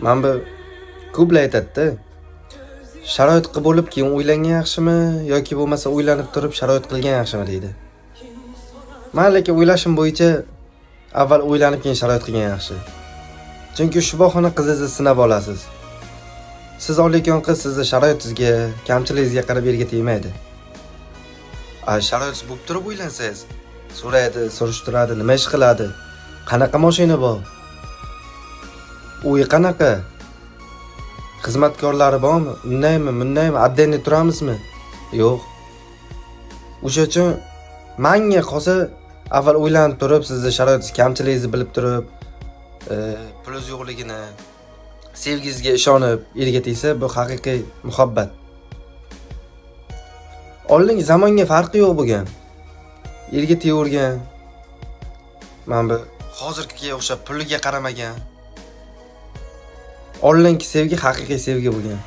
Mana bu ko'plar aytadi-da, sharoit qilib bo'lib keyin uylangan yaxshimi yoki bo'lmasa uylanib turib sharoit qilgan yaxshimi deydi. Man lekin o'ylashim bo'yicha avval uylanib keyin sharoit qilgan yaxshi. Chunki shu bahona qizingizni sinab olasiz. Siz olayotgan qiz sizni sharoitingizga, kamchiligingizga qarab erga tegmaydi. A sharoitsiz bo'lib turib uylansangiz, so'raydi, surishtiradi, nima ish qiladi, qanaqa mashina bor, uyi qanaqa, xizmatkorlari bormi, undaymi, bundaymi, отдельно turamizmi? Yo'q. O'sha uchun manga qolsa avval uylanib turib, sizni sharoitingiz, kamchiligingizni bilib turib, pulingiz yo'qligini, sevgingizga ishonib erga tegsa, bu haqiqiy muhabbat. Oldingi zamonga farqi yo'q bo'lgan. Erga tegavergan. Mana bu hozirgiga o'xshab puliga qaramagan. Oldingi sevgi haqiqiy sevgi bo'lgan.